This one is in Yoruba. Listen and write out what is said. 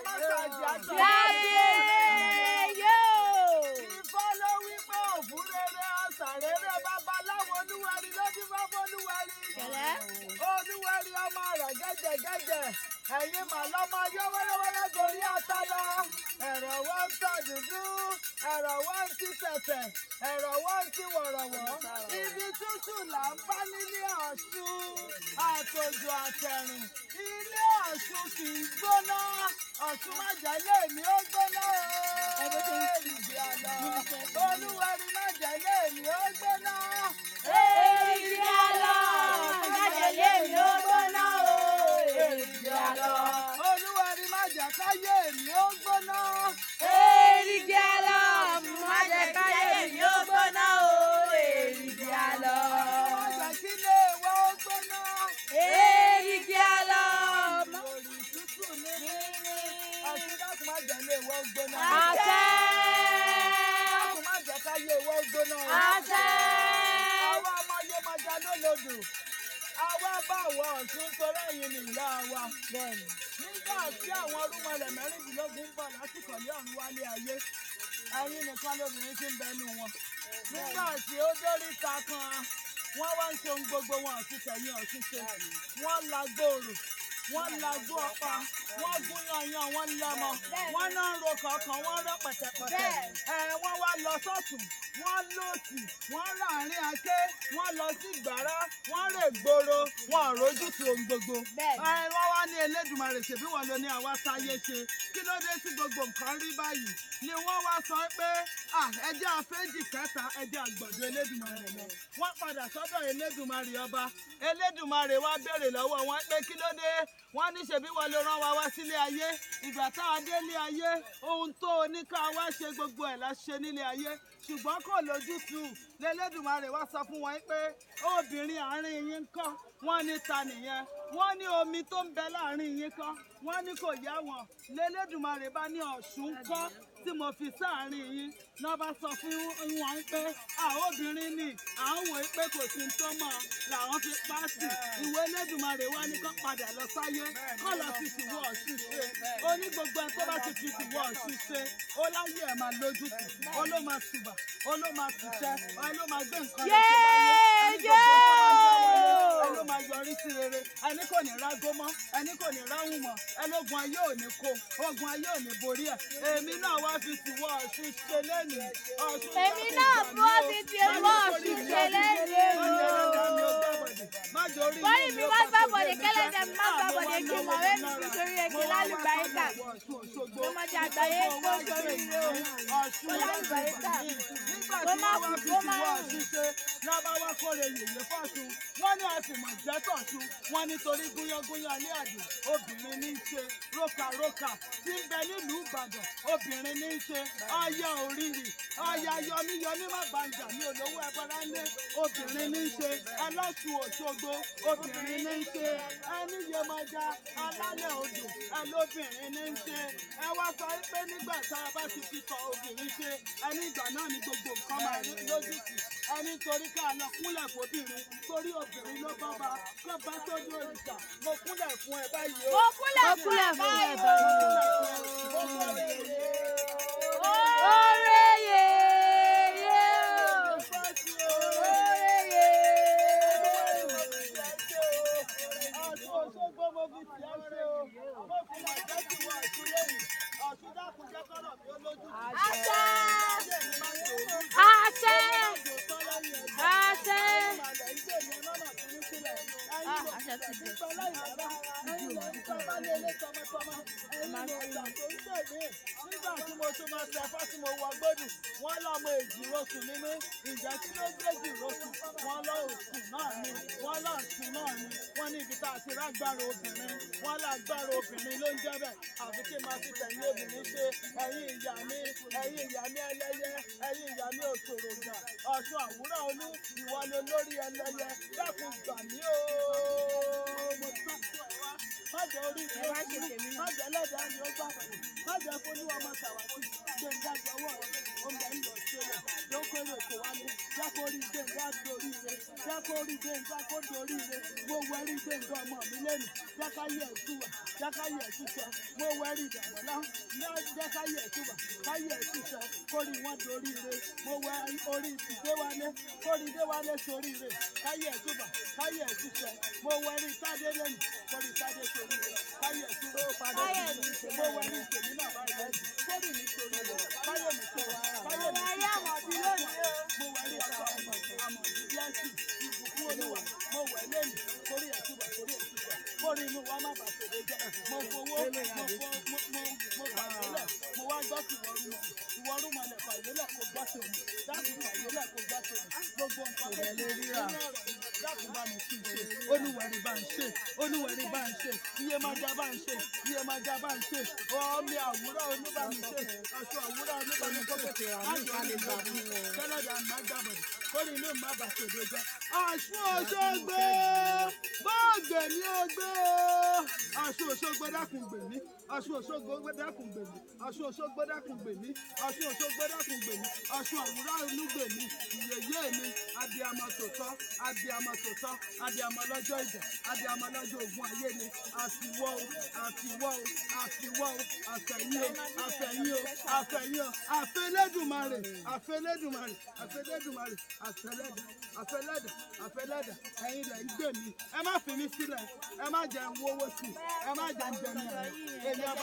má ṣàjì àtọ̀. Kábíyèsí yóò. Ifá ló wí pé òfú rere ọ̀sà rere babaláwo Olúwẹ̀rí ló dífá f'Olúwẹ̀rí. Olúwẹ̀rí ọmọ rẹ̀ gẹ́gẹ́gẹ́gẹ́. Ẹ̀yin mà lọ́mọ yọ wẹ́rẹ́wẹ́rẹ́ gorí àtàlà. Ẹ̀rọ wọ́n ń tọ̀ dúdú, ẹ̀rọ wọ́n ń ti tẹ̀tẹ̀, ẹ̀rọ wọ́n ń ti wọ̀rọ̀wọ́. Ibi tútù là ń bá nílé Ọ̀ṣun, àtòjò àtẹ̀rùn. Ilé Ọ̀ṣun kì í gbóná. Ọ̀ṣun má jẹ́ lé mi ó gbóná o. Èrìgì àlọ́. Olúwẹ̀rí má jẹ́ lé mi ó gbóná. Èrìgì àlọ́. Má jẹ́ lé mi ó gbóná o. Èrìgì àlọ́. Olúwẹ̀rí má jẹ́ káyé mi ó gbóná. Èrìgì àlọ́. Má jẹ́ káyé mi ó gbóná o. Èrìgì àlọ́. Má jẹ́ kílé wa ó gbóná. Èrìgì àlọ́. Òrì tútù ní Ọ̀ṣun dákun má jẹ́ lé wa ó gbóná. Àṣẹ. Dákun má jẹ́ káyé wa ó gbóná. Àṣẹ. Àwa ọmọ Yemọja ló lodò. Àwa bá àwọn Ọ̀ṣun torí ẹ̀yin ni ìyá wa. Nígbà tí àwọn rúmọlẹ̀ 16 ń bọ̀ láti kọ̀lé ọ̀run wálé ayé, ẹ̀yin nìkan lóbìnrin tí ń bẹnu wọn. Nígbà tí ó dóríta kan, wọ́n wá ń ṣe ohun gbogbo wọn àti tẹ̀yìn Ọ̀ṣun ṣe. Wọ́n la gbòòrò, wọ́n lagbó ọ̀pá, wọ́n gún yanyan, wọ́n lẹ́mọ, wọ́n náà ń ro kọ̀ọ̀kan, wọ́n rọ́ pẹ̀tẹ̀pẹ̀tẹ̀. Ẹ wọ́n wá lọ sọ́tún, wọ́n lòsì, wọ́n láàrin aké, wọ́n lọ sí gbàrá, wọ́n rè gbòòrò, wọ́n rójú tu ohun gbogbo. Ẹ wọ́n wá ní Elédùmarè ṣèbí wọn ló ní àwa táyé ṣe. Kí ló dé tí gbogbo nǹkan rí báyìí? Ni wọ́n wá sọ pé ẹjẹ́ àfẹ́jì kẹta, ẹjẹ́ àgbọ̀dọ̀ Elédùmarè lọ. Wọ́n padà sọ́dọ̀ Elédùmarè ọba. Elédùmarè wá béèrè lọ́wọ́ wọn pé kí ló dé? Wọ́n ní ṣèbí wọn ló rán wa wá sílé ayé. Ìgbà tá a délé ayé, ohun tó o ní ká wá ṣe gbogbo ẹ̀ la ṣe nílé ayé. Ṣùgbọ́n kò lójútùú. L'Elédùmarè wá sọ fún wọn pé obìnrin àárín yín ńkọ́? Wọ́n ní ta nìyẹn? Wọ́n ní omi tó ń bẹ láàrin yín kọ́? Wọ́n ní kò yá wọn. L'Elédùmarè bá ní Ọ̀ṣun ńkọ́ tí mo fi sáàrin yín. Náà bá sọ fún wọn pé àwọn obìnrin ni à ń wò pé kò sí tó mọ̀ làwọn fi pàṣẹ. Ìwé Elédùmarè wá ní kó padà lọ sáyé, kó lọ fi tìwọ́ Ọ̀ṣun ṣe. Ó ní gbogbo ẹ tó bá ti fi tìwọ́ Ọ̀ṣun ṣe, ó láyé ẹ̀ máa lójútùú, ó ló máa tùbà, ó ló máa tùṣẹ́, ó ló máa gbé nǹkan lọ sí láyé. Ẹni gbogbo tó bá ń dáwọ́lé, ẹ ló máa yọrí sí rere. Ẹni kò ní rágó mọ́, ẹni kò ní ráhùn mọ́, ẹlógun ayé ò ní kó, ogun ayé ò ní borí ẹ̀. Èmi náà wá fi tìwọ́ Ọ̀ṣun ṣe lẹ́nìí. Ọ̀ṣun Èmi náà bọ́ fi tìwọ́ Ọ̀ṣun ṣe lẹ́nìí. Bọ́lí mi wá gbàbọ̀dé kẹ́lẹ́dẹ̀ mi má gbàbọ̀dé kí mọ̀wé mi fi sórí eke lálùbáríkà. Ọmọdé àgbáyé kó sórí ire o. Ọ̀ṣun Lálùbáríkà. Nígbà Kó tí má wọ́n wá kú, fi kó má tìwọ́ rùn. Ọ̀ṣun ṣe, náà bá wá kóre yèyé fọ́ṣun. Wọ́n ní àfìmọ̀ jẹ́ tọ̀ṣun. Wọ́n nítorí gúnyángúnyán ní àdè, obìnrin ní í ṣe. Rókàrókà tí ń bẹ nílùú Ìbàdàn, obìnrin ní í ṣe. Aya òrìrì, aya yọmíyọmí má bàǹjà ní olówó ẹbọra ńlé, obìnrin ní í ṣe. Ẹlọ́ṣun Òṣogbo, obìnrin ní í ṣe. Ẹni Yemọja, alálẹ̀ odò, ẹlóbìnrin ní í ṣe. Ẹ wá sọ pé nígbà tá a bá ti fi tọ obìnrin ṣe, ẹni ìgbà náà ni gbogbo nǹkan máa rí lójútùú. Ẹni torí ká lọ kúnlẹ̀ fóbìnrin, torí obìnrin ló bá ba, kó bá sójú òrìṣà. Mo kúnlẹ̀ fún ẹ báyìí o. Mo kúnlẹ̀ fún ẹ báyìí o. Mo kúnlẹ̀ fún ẹ. Oore yèyé o. Oore yèyé. Ọ̀ṣun Òṣogbo mo fi tì ẹ́ ṣe o. Mo fi làjẹ́ tì wọ Ọ̀ṣun lónìí. Ọ̀ṣun dákun jẹ́ kọ́rọ̀ mi ó lójútùú. Àṣẹ. Ayé mi máa ń dòrú. Àṣẹ. Àṣẹ. Àṣẹ ti dé. Nígbà tí mo tún máa tẹ̀fá tí mo wọ gbódù, wọ́n lọ́mọ èjì rosùn ní mí. Ǹjẹ́ kí ló gbé èjì rosùn? Wọ́n lọ òsùn náà ni, wọ́n lọ ọ̀sùn náà ni. Wọ́n ní ibi tá a ti rágbára obìnrin, wọ́n lágbára obìnrin ló ń jẹ́ bẹ́ẹ̀. Àfi kí n máa fi tẹ̀yìn obìnrin ṣe. Ẹ̀yin ìyá mi, ẹ̀yin ìyá mi ẹlẹ́yẹ, ẹ̀yin ìyá mi òṣòròǹgà, Ọ̀ṣun àwúrà olú, ìwọ ló lórí ẹlẹ́yẹ. Dákun gbà mí o. Mo sá fún ẹ wá. Má jẹ́ orí mi ó burú, má jẹ́ ẹlẹ́dàá mi ó gbàbọ̀dè, má jẹ́ kó ní ọmọ tàwátì, gbẹ̀ngà jọ̀wọ́ rẹ̀. Ó ń bẹ ń lọ sílẹ̀. Jókòó kò wálé. Jẹ́ kó rí Gbénga dorí ire. Jẹ́ kó rí Gbénga kó dorí ire. Mo wẹ̀rí Gbénga ọmọ mi lẹ́nu. Jẹ́ ká yẹ̀ ẹ̀ túwà. Jẹ́ ká yẹ̀ ẹ̀ túṣẹ. Mo wẹ̀rí Dàmọ́lá. Jẹ́ ká yẹ̀ ẹ̀ túwà. Ká yẹ̀ ẹ̀ túṣẹ. Kó rí wọn dorí ire. Mo wẹ orí Déwálé. Kó rí Déwálé sorí ire. Ká yẹ̀ ẹ̀ túbà. Ká yẹ̀ ẹ̀ túṣẹ. Mo wẹ̀rí Tádé lẹ́nu. Kó rí Tádé sorí ire. Ká yẹ̀ ẹ̀ túbà. Mo wẹ̀rí tèmi náà báyìí. Kó rí mi sorí ire. Káyọ̀ mi sorí ire. Káyọ̀ mi Mo wẹ̀rí Àmọ̀bí lónìí o. Mo wẹ̀rí ọkọ àmọ̀ blessing ìbùkún olúwa. Mo wẹ̀ lẹ́nu torí ẹ̀ túbọ̀ torí ẹ̀ túbọ̀ kórí inú wa má bàa tòde jẹ́. Mo fowó mo fo mo mo mo fàyélẹ̀ mo wá gbọ́ sí ìwọ́rùmọ̀lẹ̀ fàyélẹ̀ kò gbọ́ tèmi dákun fàyélẹ̀ kò gbọ́ tèmi gbogbo nǹkan tó ti nínú ọ̀rọ̀ mi dákun bá mi tún ṣe. Olúwẹ̀rí bá ń ṣe, olúwẹ̀rí bá ń ṣe, iye máa já bá ń ṣe, iye máa já bá ń ṣe, ọmọ àwùrọ̀ oníbàmí ṣe, aṣọ àwùrọ̀ oníbàmí ṣe, má jẹ́ orí mi kẹlẹ́dàá má gbàbọ̀dẹ̀ kórè inú má bà tòde jẹ́. Ọ̀ṣun Òṣogbo bọ́ọ̀gẹ̀ ni ó gbé o. Ọ̀ṣun Òṣogbo dákun gbè mí. Ọ̀ṣun Òṣogbo dákun gbè mí. Ọ̀ṣun Òṣogbo dákun gbè mí. Ọ̀ṣun Òṣogbo dákun gbè mí. Ọ̀ṣun àwùrọ̀ inú gbè mí. Ìyèyé mi, abiyamọ tòótọ́, abiyamọ tòótọ́, abiyamọ lọ́jọ́ ìjà, abiyamọ lọ́jọ́ ogun ayé ni. Àfiwọ́ o, àfiwọ́ o, àfiwọ́ o, àfẹ̀yìn o, àfẹ̀yìn o, àfẹ̀yìn o, àfẹlẹ́dùmarè, àfẹlẹ́dùmarè, àfẹlẹ́dùmarè, àfẹlẹ́dà, àfẹlẹ́dà, àfẹlẹ́dà, ẹ̀yin lẹ̀ ń gbè mí. Ẹ má fi mí sílẹ̀, ẹ má jẹ́ ń wówó sí, ẹ má jẹ́ ń jẹ mí. Èmi ọba.